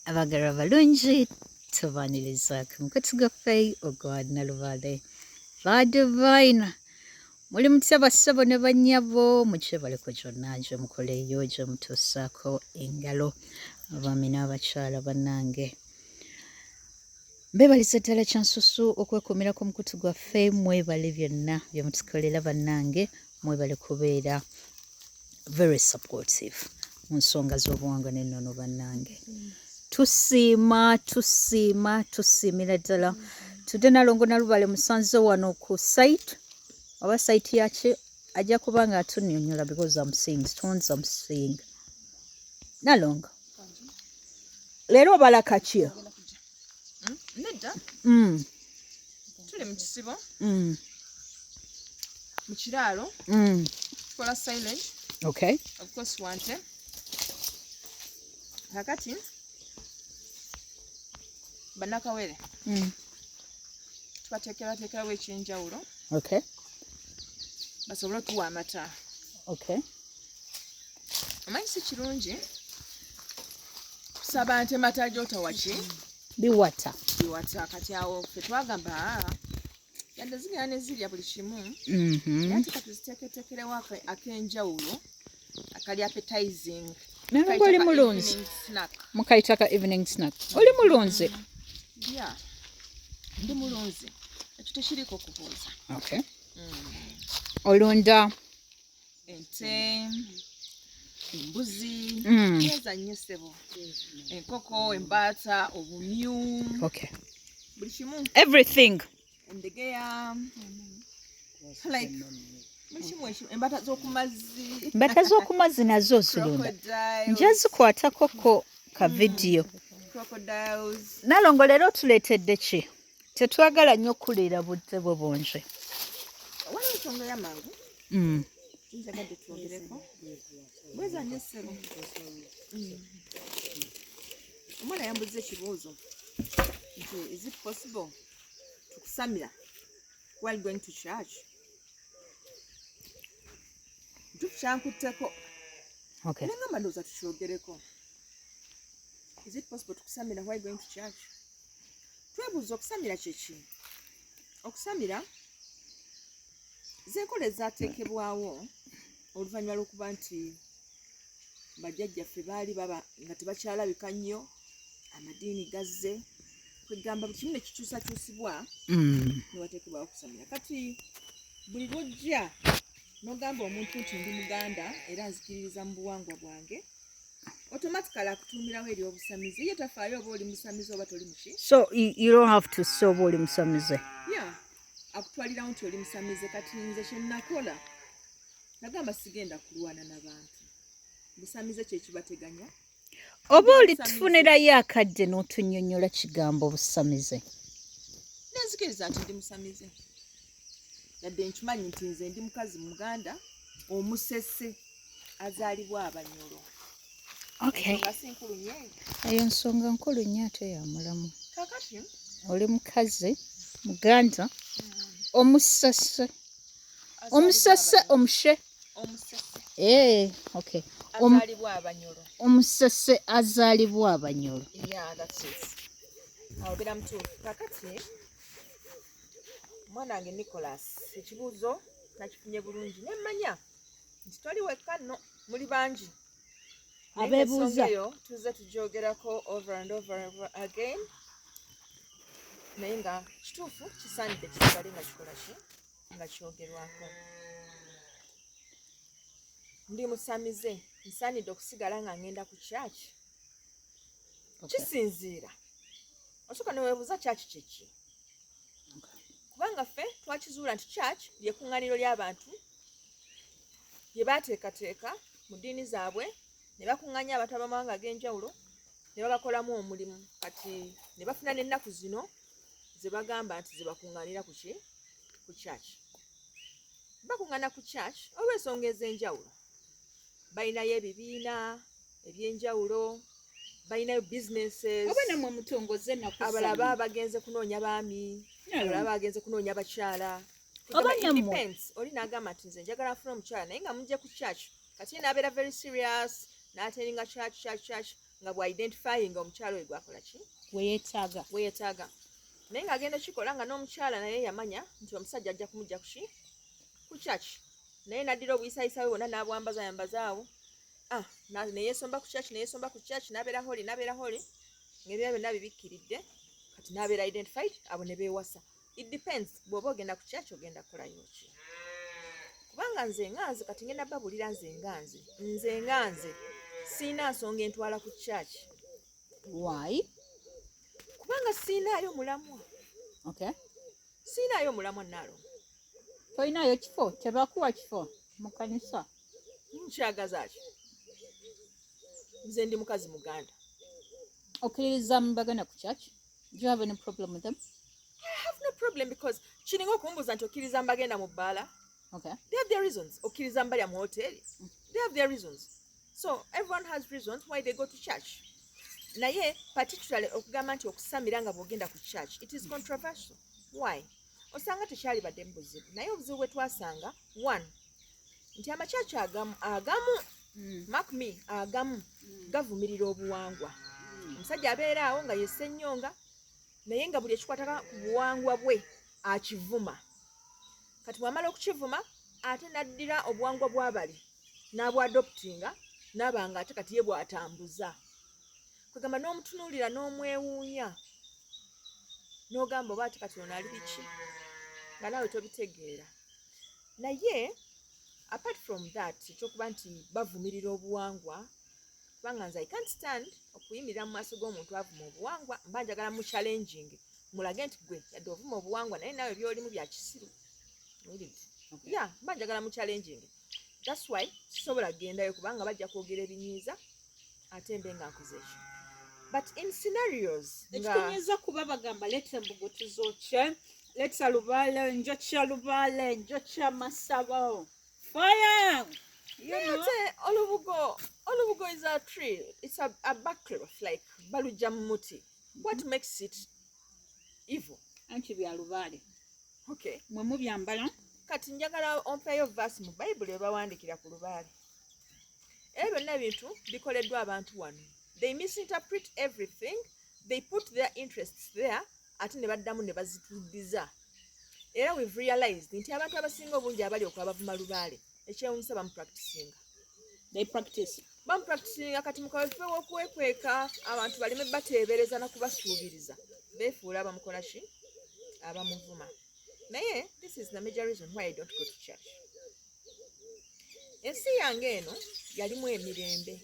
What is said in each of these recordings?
Abagalwa balungi, tubaaniriza ku mukutu gwaffe ogwa Nalubaale Badivine. Muli mutya bassebo ne bannyabo, mukyebaleko gyonna gye mukoleeyo gye mutuusaako engalo, abaami n'abakyala bannange. Mbeebaliza ddala kyansusu okwekuumira ku mukutu gwaffe, mwebale byonna bye mutukolera bannange, mwebale kubeera very supportive mu nsonga z'obuwangwa n'ennono bannange. Tusiima, tusiima, tusiimira ddala. Tudde Nalongo Nalubale musanze wano ku site, oba site yaki ajja kuba nga atunnyonnyola because I'm seeing stones, I'm seeing Nalongo. Leero obala kaki? Nedda. Tuli mu kisibo, mu kiraalo, tukola silage. Of course wante. Kakati bannakawere tubateekerateekerawo ekyenjawulo basobole otuwa amata. Omanyi si kirungi kusaba nte mata gy'otawa ki? Biwata. Biwata. Kati awo ffe twagamba, "Ah, yadde zigenda ne zirya buli kimu, naye ate katuziteeketeekerewo ak'enjawulo akali appetizing." Nalongo, oli Kayita ka mulunzi. evening snack. Mukayita ka evening snack. Oli mulunzi? Yeah, ndi mulunzi, ekyo tekiriiko kubuuza. Okay. Olunda? Ente, embuzi, eza nnyo ssebo, enkoko, embaata, obumyu, buli kimu. Everything. Endegeya, like buli kimu ekyo, embaata z'oku mazzi. Embaata z'oku mazzi nazo ozirunda? Crocodiles. Nja zikwatako ko ka vidiyo. Crocodiles. Nalongo, leero otuleetedde ki? Tetwagala nnyo okuliira budde bwe bungi. Waliwo ensonga ey'amangu njagadde twogereko. Bweza nnyo ssebo. Omwana yambuza ekibuuzo nti, "Is it possible tukusamira while going to church?" Ntufu kyankutteko. Nengamba ndowooza tukyogereko. Is it possible tukusamira while going to church? Twebuuza, okusamira kyeki? Okusamira zenkola ezateekebwawo oluvannyuma lw'okuba nti bajjajjaffe baali baba nga tebakyalabika nnyo, amadiini gazze, kwegamba buli kimu ne kikyusakyusibwa, newateekebwawo okusamira. Kati buli lwojja n'ogamba omuntu nti ndi Muganda era nzikiririza mu buwangwa bwange, automatically akutuumirawo eri obusamize. Ye tafaayo oba oli musamize oba toli muki. So you don't have to say oba oli musamize. Ya, akutwalirawo nti oli musamize. Kati nze kyenakola, nagamba sigenda kulwana n'abantu, busamize kyekibateganya. Oba oli tufunirayo akadde n'otunnyonnyola kigambo busamize. Nenzikiriza nti ndi musamize, yadde nkimanyi nti nze ndi mukazi Muganda omusese azaalibwa Abanyolo. Ensonga si nkulu nnyo eyo? Eyo nsonga nkulu nnyo ate ya mulamu. Kakati Oli mukazi Muganda omusese. Azaalibwa Omusese. Abanyolo. Omushe. Omusese. Okay. Azaalibwa Abanyolo. Omusese azaalibwa Abanyolo. Yeah, that's it. Awo beera mutuufu. Kakati omwana wange Nicholas, ekibuuzo nakifunye bulungi, nemmanya nti toli wekka nno, muli bangi. Naye nga Abeebuuza. ensonga eyo tuzze tugyogerako over and over and over again, naye nga kituufu kisaanidde kisigale nga kikola ki, nga kyogerwako. Ndi musamize, nsaanidde okusigala nga ngenda ku church? Kisinziira. Osooka neweebuuza, church kyeki? Kubanga ffe twakizuula nti church lyekuŋŋaaniro ly'abantu lye baateekateeka mu ddiini zaabwe, ne bakuŋŋaanya abantu ab'amawanga ag'enjawulo ne babakolamu omulimu. Kati ne bafuna n'ennaku zino ze bagamba nti ze bakuŋŋaanira ku ki, ku church. Bakuŋŋaana ku church olw'ensonga ez'enjawulo. Balinayo ebibiina ebyenjawulo, balinayo businesses. Oba namwe mutongoze ennaku Abalala zammwe. baba bagenze kunoonya baami, abalala bagenze kunoonya bakyala. Oba It nammwe. depends. Oli n'agamba nti nze njagala nfune omukyala, naye nga mujje ku church. Kati ye n'abeera very serious, n'attendinga church, church, church. Nga bw'identifyinga omukyala oyo gwakola ki? Weyeetaaga. Weyeetaaga, naye ng'agenda kikola nga n'omukyala naye yamanya nti omusajja ajja kumujja kuki? Ku church. Naye n'addira obuyisayisa bwe bwonna n'abwambaza yambaza awo, ah, neyeesomba ku church, neyeesomba ku church, n'abeera holy, n'abeera holy, ng'ebira byonna bibikkiridde. Kati n'abeera identified, abo ne beewasa. It depends bw'oba ogenda ku church ogenda kukolayo ki, kubanga nze nga nze kati ngenda babulira, nze nga nze, nze nga nze siina nsonga entwala ku church. Why? Kubanga siinaayo mulamwa. Siinaayo mulamwa, naalo. Tolinayo kifo? Tebakuwa kifo mu kanisa? Nkyagaza ki? Nze ndi mukazi Muganda. Okkiririza mu bagenda ku church? Do you have any problem with them? I have no problem, because kiringa okumbuuza nti okkiriza mbagenda mu bbaala. They have their reasons. Okkiriza mbalya mu hoteri? They have their reasons. So everyone has reasons why they go to church. Naye particularly okugamba nti okusamira nga bw'ogenda ku church, it is controversial. Why? Osanga tekyali badde mu buzibu, naye obuzibu bwe twasanga, one, nti amakyaki agamu, agamu, mark me, agamu gavumirira obuwangwa. Omusajja abeera awo nga yesse ennyonga, naye nga buli ekikwataka ku buwangwa bwe akivuma. Kati bw'amala okukivuma, ate n'addira obuwangwa bw'abali n'abwadoptinga, n'aba nga ate kati ye bw'atambuza. Kwegamba n'omutunuulira n'omwewuunya n'ogamba, oba ate kati ono ali biki, nga naawe tobitegeera. Naye apart from that, ekyokuba nti bavumirira obuwangwa, kubanga nze I can't stand okuyimirira mu maaso g'omuntu avuma obuwangwa. Mba njagala mu challenging, mulage nti gwe yadde ovuma obuwangwa, naye naawe byolimu bya kisiru. Owulidde? Yeah, mba njagala mu challenging. That's why sisobola kugendayo, kubanga bajja kwogera ebinyiiza ate mbe nga nkoze ekyo. But in scenarios nga Ekikunyiza kuba bagamba, leeta embugo tuzookye, leeta lubaale, njokya lubaale, njokya masabo, fire, you Naye know? Ate olubugo, olubugo is a tree. It's a barkcloth, like balujja mu muti. What makes it evil? Anti bya lubaale. Mwe mubyambala. Kati njagala ompeeyo verse mu Bayibuli webawandikira ku lubaale. Ebyo byonna ebintu bikoleddwa abantu wano. They misinterpret everything, they put their interests there, ate ne baddamu ne bazituddiza. Era we've realized nti abantu abasinga obungi abali okwabavuma lubaale, ekyewunyisa bamupracticinga. They practice. Bamupracticinga. Kati mukaweefube w'okwekweka abantu baleme bateebereza na kubasuubiriza, beefuula abamukola ki? Abamuvuma. Naye this is the major reason why I don't go to church. Ensi yange eno yalimu emirembe.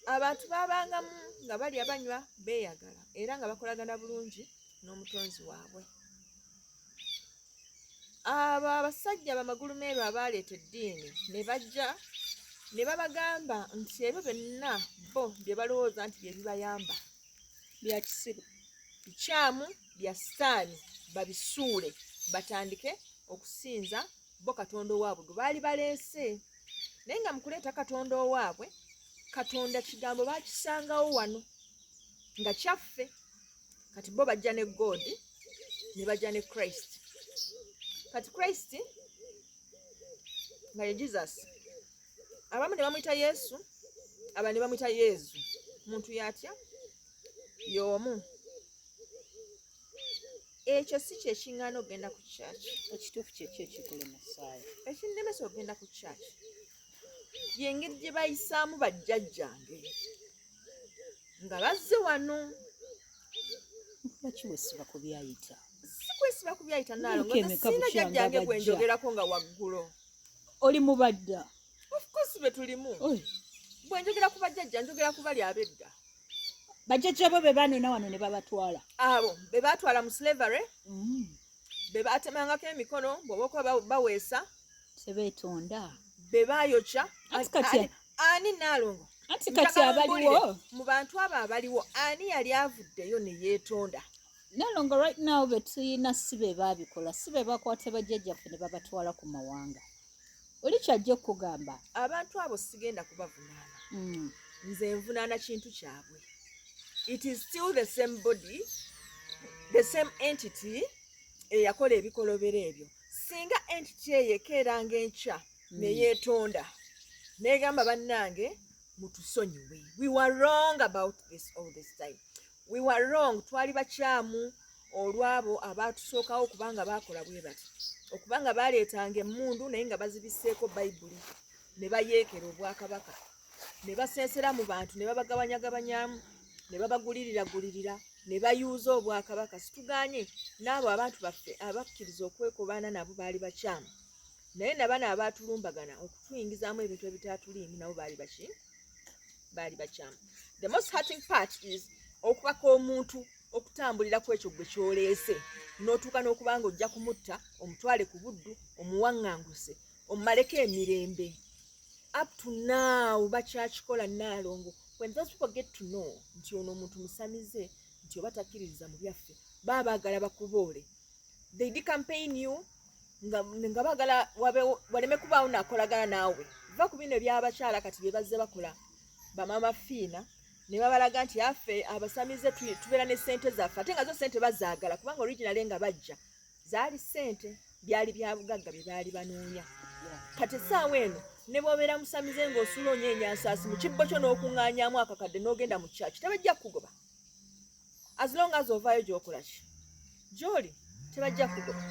Abantu baabangamu nga balya, banywa, beeyagala, era nga bakolagana bulungi n'omutonzi waabwe. Abo abasajja bamagulumeeru abaaleeta eddiini ne bajja ne babagamba nti ebyo byonna bo bye balowooza nti bye bibayamba bya kisiru, bikyamu, bya sitaani, babisuule, batandike okusinza bo katonda owaabwe gwe baali baleese. Naye nga mu kuleeta katonda owaabwe, Katonda kigambo bakisangawo wano nga kyaffe. Kati bo bajja ne God, ne bajja ne Christ. Kati Christ nga ye Jesus, abamu ne bamuyita Yesu, aba ne bamuyita Yezu. Muntu yatya y'omu. Ekyo si kyekiŋŋaana okugenda ku church. Ekituufu kyeki ekikulemesaayo? Ekinnemesa okugenda ku church yengeri gye bayisaamu bajjajjange nga bazze wano. Lwaki wesiba ku byayita? Si kwesiba ku byayita, naalongo. Emyaka emeka Siina bukyanga jjajjange gwe bajja? njogerako nga waggulo. Oli mubadda. Of course be tulimu. Oi, Bwe njogera ku bajjajja, njogera ku bali ab'edda. Bajjajja bo be banona wano ne babatwala. Abo be baatwala mu slavery, be baatemangako emikono bw'oba okuba baweesa. Tebeetonda. Be baayokya. Anti kati Ani, naalongo? Anti kati Njagala abaliwo ombuulire, mu bantu abo abaliwo, ani yali avuddeyo ne yeetonda? Nalongo, right now be tuyina si be baabikola, si be bakwata bajjajjaffe ne babatwala ku mawanga. Oli kyajja okukugamba. Abantu abo sigenda kubavunaana. Nze nvunaana kintu kyabwe. It is still the same body, the same entity eyakola ebikolobero ebyo. Singa entity eyo ekeeranga enkya neyeetonda negamba, bannange, Mutusonyiwe, we were wrong about this all this time. We were wrong, twali bakyamu olwabo abatusookawo, okubanga baakola bwe bati, okubanga baleetanga emmundu naye nga bazibiseeko Bayibuli, ne bayeekera obwakabaka, ne basensera mu bantu, ne babagabanyagabanyamu, ne babagulirira ne bayuuza obwakabaka. Situganye n'abo abantu baffe abakkiriza okwekobaana nabo baali bakyamu, naye nabano abaatulumbagana okutuyingizaamu ebintu ebitaatuliimu nabo baali baki? Baali bakyamu. The most hurting part is okubaka omuntu okutambulira ku ekyo gwe kyoleese, n'otuuka n'okuba nga ojja kumutta, omutwale ku buddu, omuwaŋŋanguse, omumaleko emirembe. Up to now bakyakikola, Naalongo. When those people get to know nti ono omuntu musamize, nti oba takkiririza mu byaffe, baba baagala bakuboole. They decampaign you nga baagala waleme kubaawo nakolagana naawe. Va ku bino ebyabakyala kati bye bazze bakola, bamama Fiina, ne babalaga nti affe abasamize tubeera ne ssente zaffe, ate nga zo ssente bazaagala, kubanga originally nga bajja zaali ssente, byali bya bugagga bye baali banoonya. Kati essaawa eno ne bw'obeera musamize ng'osuula onyeenya nsaasi mu kibbo kyo n'okuŋŋaanyaamu akakadde n'ogenda mu kyaki, tebajja kukugoba as long as ovaayo gy'okola ki gy'oli, tebajja kugoba.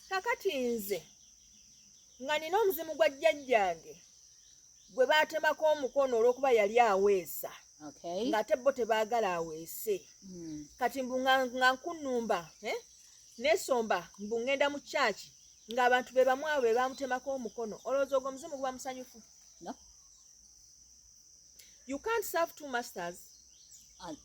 Kakati nze nga nina omuzimu gwa jjajjange gwe baatemako omukono olw'okuba yali aweesa, ng'ate bo tebaagala aweese. Kati mbu nga nkunnumba, eh? Neesomba mbu ŋŋenda mu kyaki ng'abantu be bamu abo be baamutemako omukono. Olowooza ogwo omuzimu guba musanyufu? No. You can't serve two masters at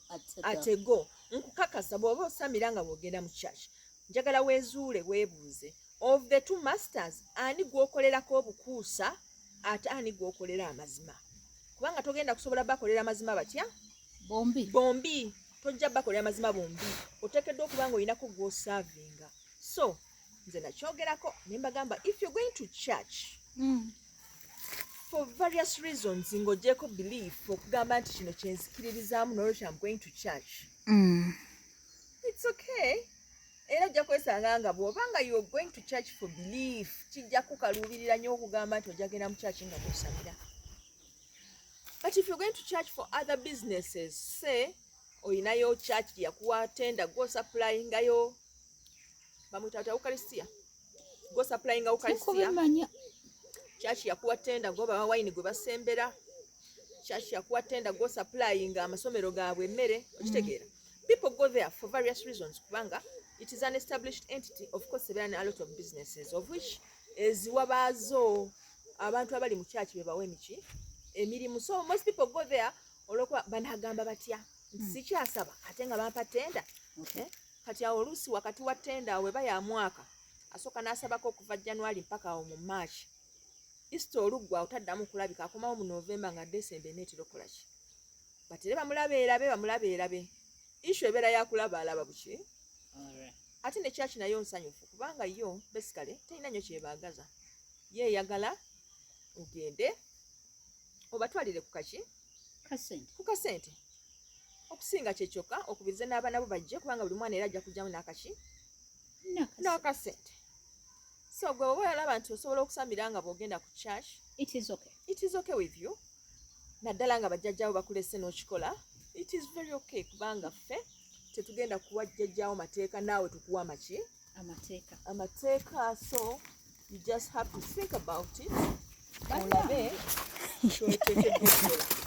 at a go. Nkukakasa, bw'oba osamira nga bw'ogenda mu church, njagala weezuule, weebuuze, of the two masters ani gw'okolerako obukuusa ate ani gw'okolera amazima? Kubanga togenda kusobola bakolera amazima batya? Bombi. Bombi tojja bakolera amazima bombi. Oteekeddwa okuba nga olinako gw'osaavinga. So nze nakyogerako ne mbagamba, if you're going to church for various reasons, ng'ogyeko belief, okugamba nti kino kyenzikiririzaamu nolwekyo I'm going to church, it's okay. Era ojja kwesanga nga bw'oba nga you're going to church for belief, kijja kukaluubirira nnyo okugamba nti ojja genda mu church nga bw'osamira. But if you're going to church for other businesses, say oyinayo church yakuwa tender, gw'osupplyingayo, bamuyita batya, Ukaristia, gw'osupplyinga Ukaristia. Tikubimanya. Church yakuwa tender, gwobawa wine gwe basembera. Church yakuwa tender, gw'osupplyinga amasomero gaabwe emmere. Okitegeera? People go there for various reasons, kubanga it is an established entity. Of course ebeera ne a lot of businesses, of which eziwa baazo abantu abali mu church be bawa emiki emirimu. So most people go there olwokuba banagamba batya nti sikyasaba ate nga bampa tender. Eh? Kati awo oluusi wakati wa tender awo eba ya mwaka, asooka n'asabako okuva January mpaka awo mu March. Easter oluggwa awo taddamu kulabika, akomawo mu November nga December eneetera okukola ki, batere bamulabeerabe bamulabeerabe. Issue ebeera yakulaba alaba buki. Ate ne church nayo nsanyufu, kubanga yo basically terina nnyo kyebaagaza, yeeyagala ogende obatwalire ku kaki? Kasente. Ku kasente okusinga kyekyokka, okubirize n'abaana bo bajje, kubanga buli mwana era ajja kujjamu n'akaki? Nakasente. N'akasente. So gwe oba olaba nti osobola okusamira nga bw'ogenda ku church, It is okay. it is okay with you, naddala nga bajjajjaawo bakulese n'okikola. It is very okay, kubanga ffe tetugenda kuwa jjajjaawo mateeka, naawe tukuwa amaki? Amateeka. Amateeka. So you just have to think about it, olabe kyoteekeddwa okukola.